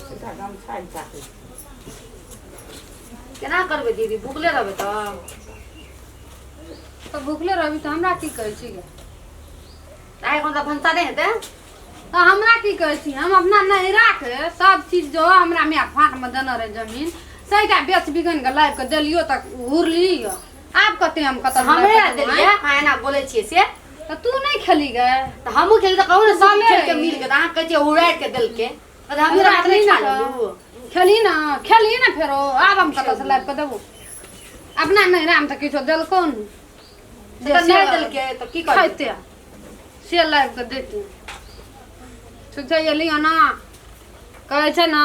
गमछा ताकै। केना करबै दीदी, भुखले रहबै तऽ? तऽ भुखले रहबी तऽ हमरा की कहै छी गे? आइ एखन तऽ भनसा नहि हेतै। तऽ हमरा की कहै छी, हम अपना नैहराके सब चीज जो हमरा माय फाँकमे देने रहै जमीन, सैटा बेच बिगन के लाबि कऽ देलियो तऽ घुरली। आब कते हम कतऽ हमरे लए देलियै, अहाँ एना बोलै छियै से? तऽ तू नहि खेली गे? तऽ हमहूँ खेली तऽ कहू ने, सब खेल के मिल के। तऽ अहाँ कहै छियै उड़ारि के देलकै, तऽ हमहूँ रात नहि खा लेलहुँ? खेली ने, खेली ने। फेरो आब हम कतऽसँ लाबि कऽ देबो? अपना नैहरामे तऽ किछो देलकौ ने। तऽ नहि देलकै तऽ की करबै? खाइते से लाबि कऽ देती। ठीक छै, एलियै ने। कहै छै ने,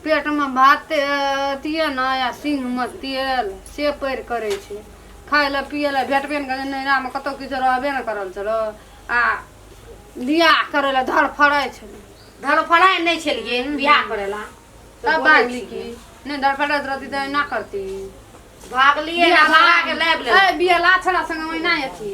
पेटमे भात अथिए ने या सिंहमे तेल से पैर करै छै। खाय लए पियै लए भेटबे नहि करै, नैहरामे कतहु किछो रहबे नहि करल छलो, आ बियाह करै लए धड़फड़ाइ छलै। धड़फड़ाइ नहि छलियै बियाह करै ला। तब भागली की नहि? धड़फड़ाइत रहती तऽ एना करती? भागलियै ना, भगा के लाबि लेलहुँ। ए, बियाह छड़ा संगे ओहिना अथी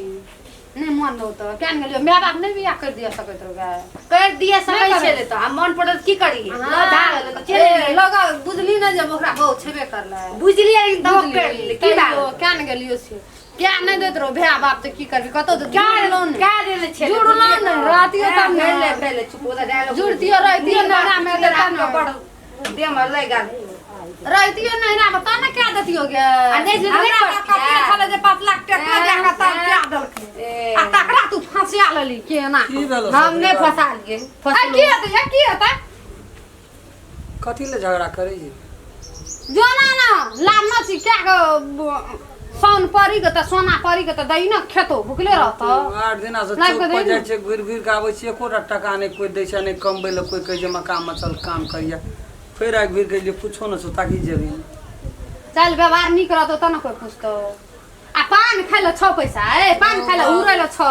नहि मन रहौ तऽ किया ने गेलियौ? माय बाप नहि बियाह करि दिअ सकैत रहौ गै? कर दिए सकै नहि करै। छलै तऽ आ मन पड़ल की करियै, लऽ भागल तऽ चलि ए, एलियै। लगा बुझली ने जे ओकरा बहु छेबे करलै? बुझलियै, लेकिन तबो कर लेलियै। की बात? क्या ने गेलियो से क्या नहि दैत रहो भाय बाप तऽ की करबी? कतौ तऽ क्या जुड़लो नहि। क्या देने छलै? जुड़लो नहि, रहतियो तब ने। भेलै भेलै, चुप हो जा। जुड़तियो रहितियो नैहरामे तऽ तब ने। बड़ देह में लागि गेल। रहितियो नैहरामे तब ने कए देतियो गे। आ नहि जे नहि हमरा करतियै। कते छलै जे 5 लाख टका दए कऽ तब कए देलकै। ए, आ तकरा तू फंसिया लेली केना? की भेलो? हम नहि फसालियै। आ की हेतै ये, की हेतै? कथी ले झगड़ा करै छी? जो ना ना लाबना छी क्या के सोन परी के तऽ सोना परी के तऽ दही ने खेतो, भुखले रहतो। 8 दिना से लाबि चौक कऽ पर दही जाइ ने। छियै, घुरि घुरि कऽ आबै छियै, एकोटा टका नहि कोइ दै छै, नहि कमबै लए कोइ कहै छै मकान मे चल काम करिया। फेर आइ घुरि कऽ एलियै, कुछो नहि छौ, ताकि जेबही। चल, व्यवहार नीक रहतो तब ने कोइ पूछतो। आ पान खाइ लए छौ पैसा? ए, पान खाइ लए उड़ै लए छौ?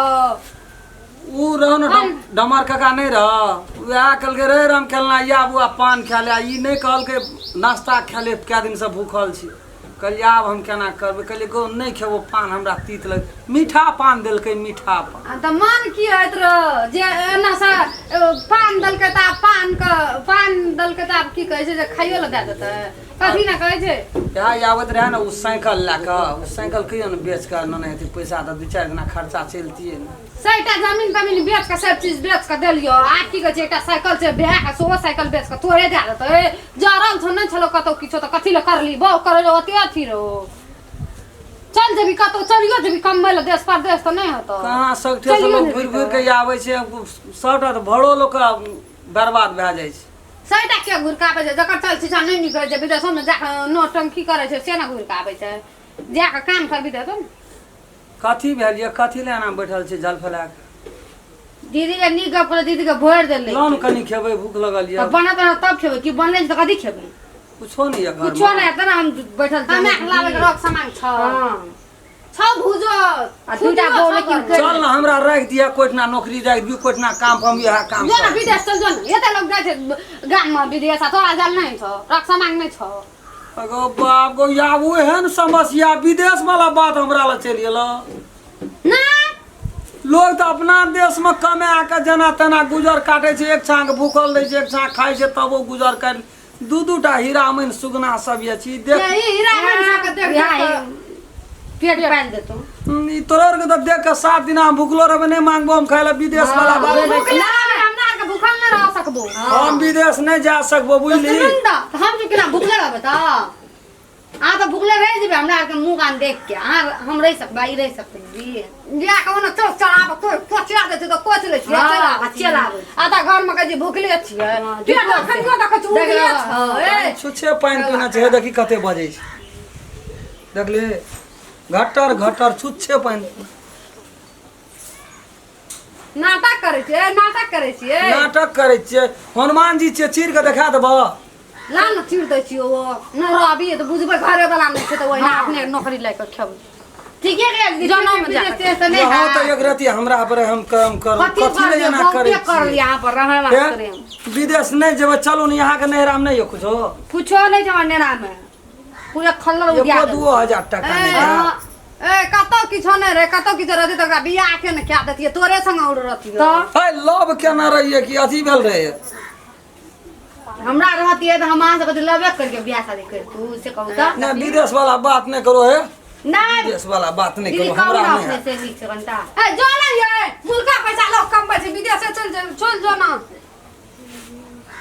उ रहो ने डमर काका नहि रह, उएह कहलकै रे राम खेलना या बुआ पान खा ले। ई नहि कहलकै नाश्ता खा ले, कए दिनसँ भूखल छी। कहलियै आब हम केना करबै? कहलियै गौ नहि खेबो पान, हमरा तीत लग। मीठा पान देलकै, मीठा पान। आ तऽ मन की होइत रह जे एना से पान देलकै तऽ आब पान के पान देलकै तऽ आब की कहै छै जे खाइयो लए दए देतै? कथी ने कहै छै? इएह आबैत रहए ने ओ साइकिल लए कऽ, ओ साइकिल कहियो ने बेच कऽ नेने हेतै पैसा तऽ 2-4 दिना खर्चा चलतियै ने। सैटा जमीन तमीन बेच कऽ सब चीज बेच कऽ देलियो, आब की कहै छै, एकटा साइकिल छै भए कऽ, सेहो साइकिल बेच कऽ तोरे दए देतै। जरल छौ, नहि छलो कतौ किछो तऽ कथी लए करली बहु करै लए ओते अथी रहो? चल जेबी कतौ, चलियो जेबी कमबै लए देश परदेश तऽ नहि हेतौ? कहाँ सगठे से चलियो लोक ने घुरि जेबी। घुरि कऽ आबै छै, सबटा तऽ भरो लोकके बर्बाद भए जाइ छै। सैटा के घुरि कऽ आबै छै? जकर चल चीजा नहि निकलै छै, विदेशोमे जाकऽ नौटंकी करै छै, से ने घुरि कऽ आबै छै। जाकऽ काम करबी तऽ हेतौ ने। कथी भेल यऽ? कथी लए एना बैठल छै जल फैला कऽ? दीदी के नीक गप करऽ, दीदी के भरि देलै। लऽ ने कनि खेबै, भूख लगल तऽ यऽ। बनत ने तब खेबै। की बनलै छै तऽ कथी खेबै? कुछो नहि यऽ घरमे। कुछो नहि हेतै ने, हम बैठल छी। हमरा के लाबै के रख सामान छौ? हँ। छौ भुजो। आ दूटा बौह लेकिन चल ने, हमरा राखि दिअ कोइठना नौकरी, राखि दियौ कोइठना काम पर, हम इएह काम जो ने करब। विदेश चल जो ने। एते लोग जाइ छै गाम में विदेश, आ तोरा जाल नहीं छौ, रख सामान नहीं छौ। अगो बाप गो, आब एहन समस्या विदेश वाला बात हमरा लग चलि गेल। ना। लोग तऽ अपना देश में कमा के जेना तेना गुजर काटे छै, एक छाँक भूखल रहै छै, एक छाँक खाइ छै, तबो गुजर काटि दू दू टा हीरामैन सुगना सब ये छी देख। ये हीरा मन के देख देख के पेट पालि देतौ। ई तोरा आरके तऽ देख के 7 दिना हम भूखलो रहबै, नहि मांगबो हम खाय लए। विदेश वाला बात नहि। भूखल रहबै, हमरा आरके भूखल नहि रह सकबो। हम विदेश नहि जा सकबो, बुझली? सुनू ने तऽ हम सब केना भुखले रहबै? तऽ अहाँ तऽ भुखले रहि जेबै हमरा आरके मुँह कान देख के। अहाँ हम रहि सकबै, ई रहि सकबै दीदी? जा के ओना चौक चढ़ाबऽ, कोइ कोचिया दै छै तऽ कोच लै छियै। हाँ, चलि आबै चलि आबै। आ तऽ घरमे कहै छै भुखले छियै। हाँ, पेट झूठो अखनियो देखै छी देख उगले रहल, छै। हाँ। ए, छुच्छे पानि पीना छै, हे देखी कते बजै छै, देखली घटर घटर छुच्छे पानि। नाटक करै छियै, नाटक करै छियै। नाटक करै छियै? हनुमान जी छियै, चीर के देखा देबह। ला ने, चीर दै छियै। ओ नहि रहबी तऽ बुझबै, घरे वाला नहि छै तऽ ओहिना अपने नौकरी लए कऽ खेबै। ठीके कहै जनम जा कऽ। से तऽ नहि यहाँ तऽ एक रति हमरा पर हम काम करू। कथी कथी लए एना करै बहुते कर छियै? यहाँ पर रहै वास्ते। हे, विदेश नहि जेबै, चलू ने। यहाँ के नैहरामे नहि यऽ कुछो? कुछो नहि छै हमर नेना में, पूरा खल्लर उधिया एको देलकै। 2000 टका नहि ए, यऽ। ए, कतौ किछो नहि रहै, कतौ किछो रहतै तऽ ओकरा बियाह के ने कए देतियै, तोरे संग और रहतियै। तऽ है लव केना रहियै कि अथी भेल रहै? हमरा रहतियै तऽ हम अहाँ सबके लबे करके बियाह शादी करितू से कहू तऽ। नहि, विदेश वाला बात नहि करो हे। नहि, विदेश वाला बात नहि दीदी करो, कहू हमरा ना नहि अपने हैत। से नीक छै कनिटा। ए जो ना ये मुल्का पैसा लोग कमबै छै, विदेश चल जो, चल जो ना।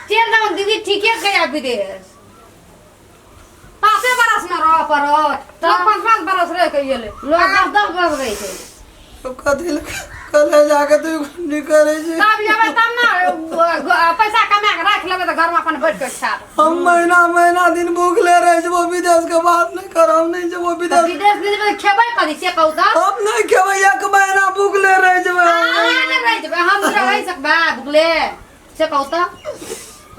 चलि जाउ दीदी, ठीके कहिया विदेश। 5 बरस न रह पड़त, लोग 5-5 बरस रह के गेलै। लोग 10-10 बरस रहै छै। तो कथी लए कले जाके तू निकलै छै? तब एबै तब ने पैसा कमा के राखि लेबै तऽ घरमे अपन बैठ के खायब। हम महीना महीना दिन भूखले रह जेबो, विदेश के बात नहीं कर, हम नहीं जेबो तऽ विदेश। विदेश नहि जेबै तऽ खेबै कथी से कहू तऽ? हम नहीं खेबै, एक महीना भूखले रह जेबै। अहाँ नहि रहि जेबै, हम रहि सकबै भुखले से कहू तऽ?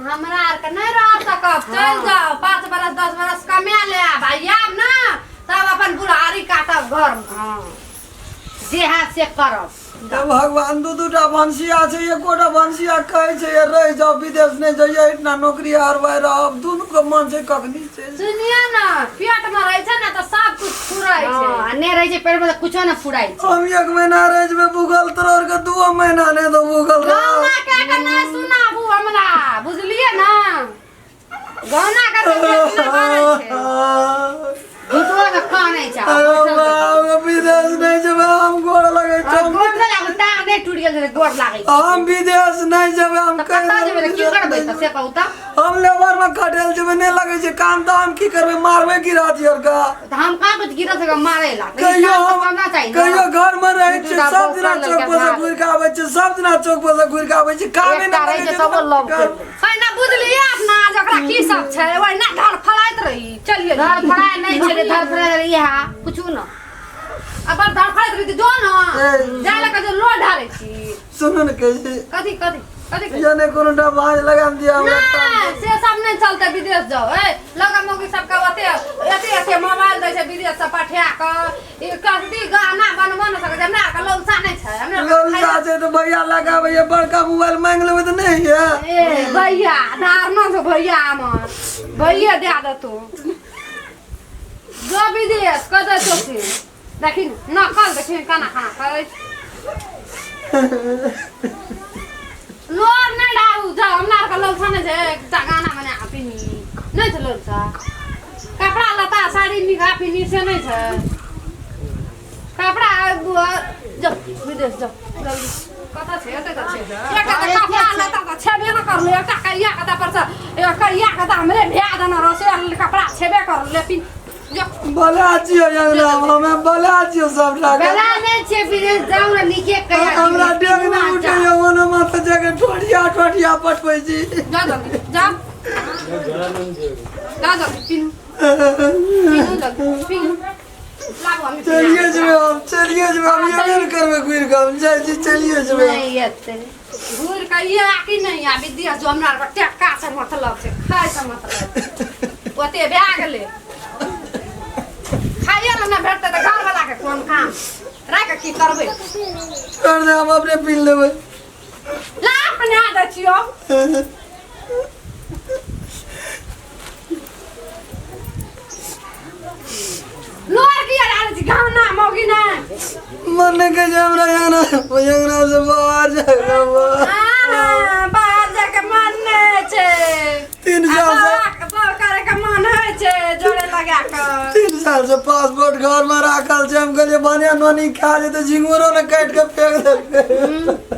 हमरा आरके नहि रह सकब, चलि जाउ 5 बरस 10 बरस कमा लेब आ आयब ने तब अपन बुढ़ारी काटब घरमे। हँ, जे हैत से करब। हे भगवान, दू दूटा भनसिया छै, एकोटा भनसिया कहै छै ये रहि जाउ विदेश नहि जइयै, एहिठिना नौकरी हरबै रहब, दुनू के मन छै कखनी छै। सुनियो ने, पेट मे रहै छै ने तऽ सब कुछ फुरै छै। हँ, आ नहि रहै छै पेट मे तऽ कुछो नहि फुराइ छै। हम 1 महीना रहि जेबै भूखल, तोरा आरके 2 महीना नहि दौ भूखल रह। गौना कए के नहि सुनाबू हमरा, बुझलियै ने? गौना के तऽ पेट नहि भरै छै। झूठो के कानै छै। अरे बाप, विदेश नहि जेबै हम, गोर लगै छै। गोर नहि लागू, टांग नहि टूटि गेल छै तऽ गोर लागै छै। हम विदेश नहि जेबै, हम तऽ कतऽ जेबै तऽ की करबै तऽ से कहू तऽ? हम लेबर में खटेल जेबै, नहि लगै छै काम तऽ हम की करबै, मारबै गिरा दियर का। तऽ हम कहाँ कुछ गिरत सकै मारै ला? तऽ ई कहियो काम तऽ हम करना चाही ने। कहियो घर में रहै दू छियै, दूटा सब बौह दिना कर चौक लेलकै पर से भाग। घुरि के आबै छियै, सब दिना चौक पर से घुरि के आबै छियै, कामे एकटा नहि रहै लगै छै छै तबो तऽ लव घर- करि लै। पहिने बुझलियै अपना जे ओकरा की सब छै, ओहिना धड़फड़ाइत रही चलिए। धड़फड़ाय नहि छलै, धड़फड़ाय रही इएह कुछो न। अपन धड़फड़ाइत रही जो न। ए। जाय लऽ के जे लोड ढारै छी। सुनू ने कहै छी। कथी कथी कथी कहै? ये नहि कोनो टा भाँज लगा दिया हमरा। नहि, से सब नहि चलतै, विदेश जाउ। ए लगा मौगी सबके ओते एते एते मोबाइल दै छै विदेश से पठा कऽ, ई कथी गहना बनबो नहि सकै छै। हमरा आरके लौसा नहि छै, हमरा आरके लौसा छै तऽ भैया लगाबै, बड़का मोबाइल मांगि लेबै तऽ नहि होइए? ए भैया धारणा छौ भैया, हमर भैया दए देतौ। जो विदेश कतऽ छौ से देखी ने, नकल देखी केना खाना करै छै। लोर नहि ढारू, जाउ। हमरा आरके लौसा नहि छै, एकटा गाना बना कऽ पिन्ही नहि छै लौसा, कपड़ा लत्ता साड़ी निका पिन्ही से नहि छै कपड़ा। जाउ विदेश जाउ जल्दी। कतऽ छै? एतऽ तऽ छै। एकटा तऽ कपड़ा लत्ता तऽ छेबे ने करलै, एकटा करिया कता पर से करिया कता हमरे भए देने रहो से कपड़ा छेबे करलै, पिन जो। बला छियो अंगना, हमे बला छियो सबटा के। बेला नहि छियै, विदेश जाउ ने नीके कहिया। हमरा डेग नहि उठैए, ओना माथा जाके ठोठिया ठोठिया पटबै छी। जा जल्दी जा, जा जल्दी, पिन्हू पिन्हू जल्दी पिन्हू, लाबू हम। चलिए जेबै हम, चलिए जेबै हम, एबे ने करबै घुरि कऽ, हम जाइ छी, चलिए जेबै। नहि एतै। घुरि कऽ ये कि नहि आ विदेश जो, हमरा आरके टका से मतलब छै, खाय से मतलब ओते भए गेलै। खाइए लए नहि भेटतै तऽ घरवला के कोन काम, राखि की करबै? छोड़ दे, हम अपने पी लेबै। ला अपने दै छियौ। लोर किया डालै छी गाना मौगी नहि? मन नहि कहै छै हमरा अंगना, ओहि अंगना से बाहर जाय। आहा, बाहर जाके मन नहि छै। 3 साल से बाहर करे के मन होइ छै जोड़े लगा कऽ। 3 साल से पासपोर्ट घर में राखल छै, हम कहलियै बढ़िया नोनी खा जेतै, झिंगुरो ने काटि के फेंक देलकै।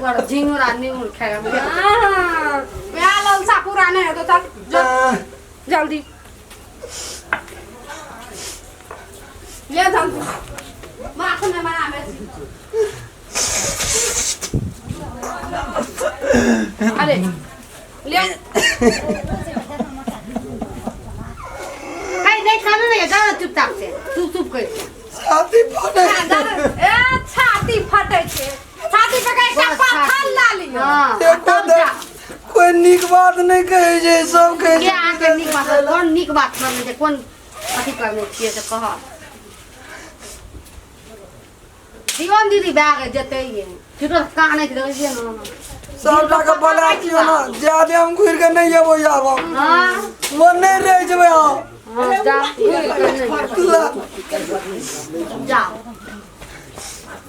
बड़ झिंगुरा निंगुर खाय। आहा, वएह ललसा पूरा नहि हेतौ, चल जो जल्दी ले जल्दी, माथ नहि बनाबै छी। अरे ले। खाइ नहि खाना नहि, जाउ ने चुपचाप से चुप चुप करि के। छाती फटै। ए छाती फटै छै, छाती पे एकटा बस पाथर ला लियौ। हँ, एको तब दिन जा। कोइ नीक बात नहि कहै छै, सब कहै के छै अहाँके नीक बात, कोन नीक बात करने छै, कोन अथी करने छियै से कह दियौ ने दीदी, भए गेल जेतै ये झूठो कानै छै, देखै छियै ने। सबटा के बोला छियौ ने, जादे हम घुरि के नहि एबो आब हम। हँ। वो नहि रहि जेबै हम। हँ, जा घुरि कऽ नहि। ला, जाओ।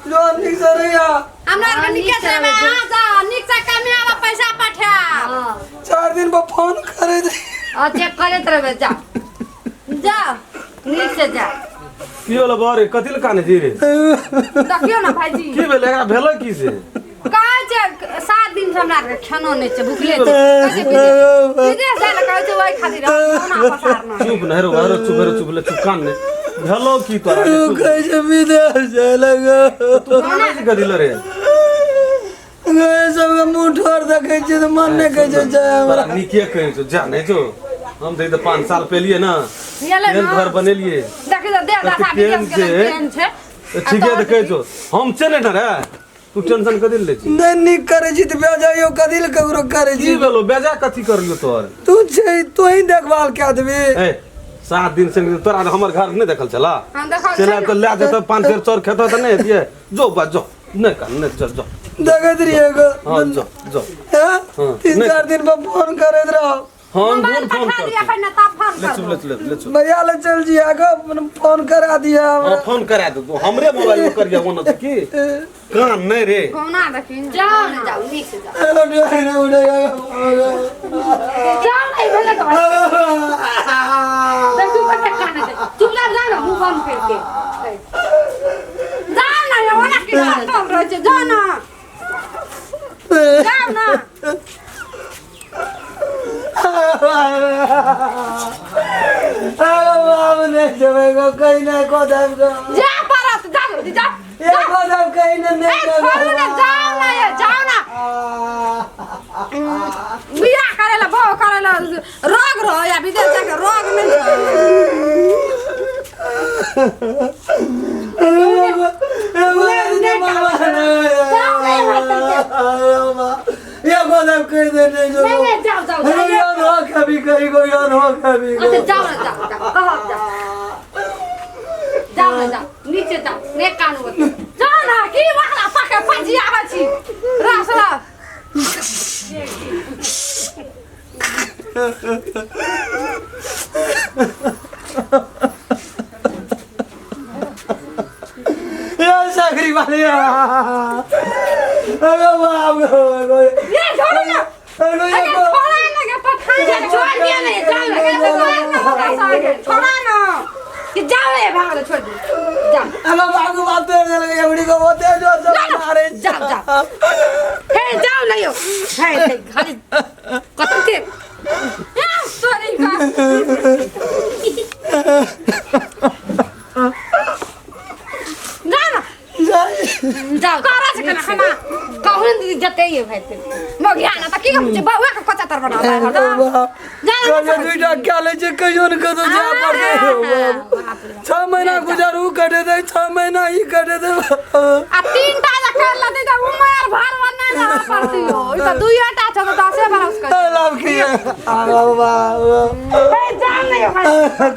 जो नीक से रहिया। हमरा आरके हँ, नीके नीक से से रहबै, अहाँ जाउ नीक से कमायब आ पैसा पठायब। हँ। 4 दिन पर फोन करै करैत आ चेक करैत रहबै जा जा नीक से जा। की होलो बरे, कथी लए कानै छी रे? देखियौ ने भाईजी। की भेलै एकरा, भेलै की से? कहै छै 7 दिन से हमरा आरके खानो नहि छै, भुखले छै। कहै छै विदेश विदेश जाइ लए कहै छै, ओहि खातिर हम कोना पसारना। चुप ने हेरो हेरो, चुप हेरो, चुप ले, चुप, कान ने भेलो की तोरा रे, चुप। कहै छै विदेश जाय लगे। तू कानै छी कथी लए रे? सबके मुँह ठोर देखै छियै तऽ मन नहि कहै छै जाय हमरा। तोरा नीके कहै छौ, जा नहि छौ। हम तऽ 5 साल पेलिए ना गेलै केहन ने घर बनेलिए। देखी तऽ देह दशा कते केहन विदेश गेलै छै। केहन छै। तऽ ठीके तऽ कहै छौ, हम छै ने रे, तू टेंशन कथी लए लै छी? नहि नीक करै छी तऽ बेजाइयो कथी लए ककरो करै की छी? भेलो, बेजा कथी करलियो तोहर? तू छै तोही देखभाल कए देबी। ए 7 दिन से तोरा हमर घर नहि देखल छला? हम देखल चलि छै आब तऽ लए जेतौ, 5 सेर चाउर खेतौ तऽ नहि हेतियै। जो बा जो, नहि कर नहि, जो जो। देखैत रहियै एगो। हाँ जो जो। हैं? हाँ, तीन नहि। चार दिन पर फोन करैत रहो। हम मोबाइल फोन पठा दिया करतौ। पहिने तब फोन ले चुप, ले कर। ले ले चुप। भैया ले चल जिया गो, फोन करा दिया हाँ हमरा। फोन करा दे, तू हमरे मोबाइल में करिया ओना से की कान नहीं रे। कौना देखी। जाओ ने जाओ, नीक से जाओ। एगो डोरी नहि उड़ैया। जाओ नहीं भेलै तऽ देखू कते कानै छै। चुप लाग जा ने, मुँह बंद करके। जा ना, ओना की अटल रहै छै, जा ना, जाओ ना। अरे बाप, नहि जेबै गो कहीं, नहि को देब गो। जा पड़त, जा जल्दी जा। एको देब कहीं नहि, ए नहि छोड़ू ने, जाओ ना ये, जाओ ना। बियाह करे ला बहु करे ला रोग रहो या विदेश जाके रोग नहीं रहो। एगो देब कहि दे नहि नहीं जेबै। नहीं, जाओ जाओ जाओ। याद हो कभी कहीं को, याद हो कभी को। अच्छा जाओ ना, जाओ जाओ, कहो जाओ जाओ ना, जाओ नीचे जाओ, नहीं कानू होते। जा ना, की वाला पके पजी आबै छी रस रस। ये सकरी वाली, अरे बाप गो। ये छोड़ू ना। अरे अरे छोड़ा ना गे पठान। छोड़ दिया ना, जाओ ना। छोड़ा ना। कि जाओ ये भाग लो, छोड़ दो, जाओ। अरे बाप गो, बाप तेरे चल गई एवड़ी को, वो तेज जोर से मारे। जाओ जाओ, हे जाओ ना यो, हे हे, खाली कते सॉरी का जा ना। जाओ। करा छै केना खाना। कहू ने दीदी, जते ये भाई ते मगिया ना त की कहै छै, बउआ के पचहत्तर बना जा ना। कहियो दुईटा क्या ले छै, कहियो ने कतौ जा पड़तै। 6 महीना गुजर उ कटे दे, 6 महीना ई कटे दे। आ तीनटा जे कर लेतै त उमर भर बना रह पड़ती हो। ई त दुइटा छ त 10 बरस के। लाभ की अरे बाप। हे जाओ ना यो भाई।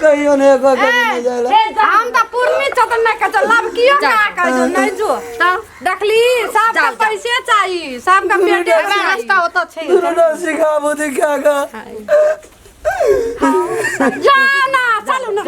कहियो ने एको कभी नहीं जाला। हे जाओ। हम त पूर्णी छ त नहि कहै छै लव कियो का कहै छै नहि जो। तब देखली सबके जाओ, जाओ। पैसे चाही, सबके पेटे हमरा चाही। रास्ता ओतऽ छै। दुनू सिखाबू दी क्या का। जा ना, चलू ना।